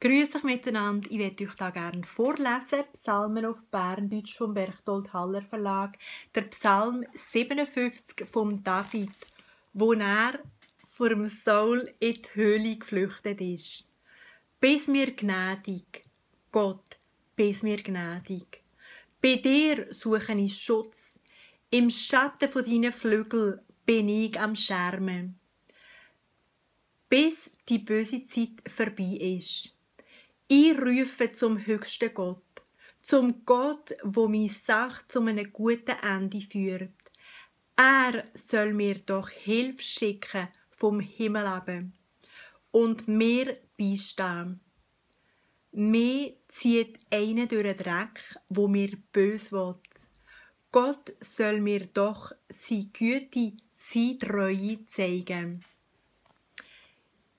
Grüß euch miteinander, ich werde euch da gerne vorlesen, Psalmen auf Berndeutsch vom Berchtold Haller Verlag, der Psalm 57 vom David, wo er vor dem Saul in die Höhle geflüchtet ist. Bist mir gnädig, Gott, bist mir gnädig. Bei dir suche ich Schutz, im Schatten von deinen Flügeln bin ich am Schirmen, bis die böse Zeit vorbei ist. Ich rufe zum höchsten Gott, zum Gott, wo meine Sache zu einem guten Ende führt. Er soll mir doch Hilfe schicken vom Himmel ab und mir beistehen. Mir zieht einer durch den Dreck, wo mir bös will. Gott soll mir doch seine Güte, seine Treue zeigen.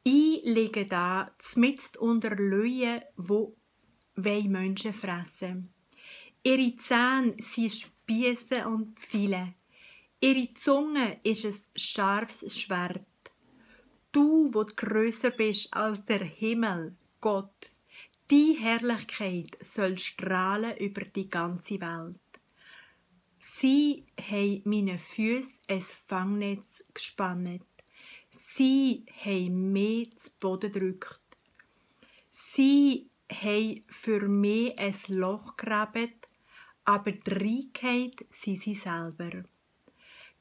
Ich liege da, mitten unter Löwen, wo Menschen fressen. Ihre Zähne sind Spiesse und Pfeile. Ihre Zunge ist ein scharfes Schwert. Du, wo grösser bist als der Himmel, Gott, die Herrlichkeit soll strahlen über die ganze Welt. Sie haben meine Füße ein Fangnetz gespannt. Sie haben mich zu Boden gedrückt. Sie haben für mich ein Loch gegraben, aber die Reinkeit sind sie selber.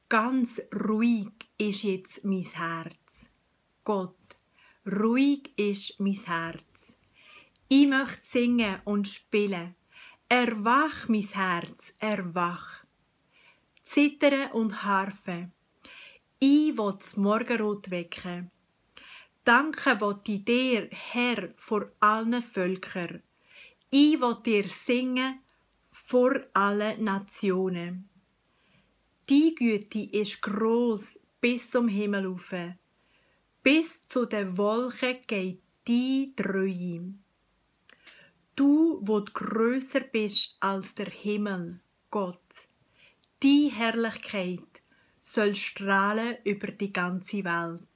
Ganz ruhig ist jetzt mein Herz. Gott, ruhig ist mein Herz. Ich möchte singen und spielen. Erwach, mein Herz, erwach. Zittern und Harfe. Ich will das Morgenrot wecken. Danke will ich dir, Herr, vor allen Völkern. Ich will dir singen vor allen Nationen. Die Güte ist gross bis zum Himmel auf. Bis zu den Wolken geht die Treue. Du, wo grösser bist als der Himmel, Gott, die Herrlichkeit soll strahlen über die ganze Welt.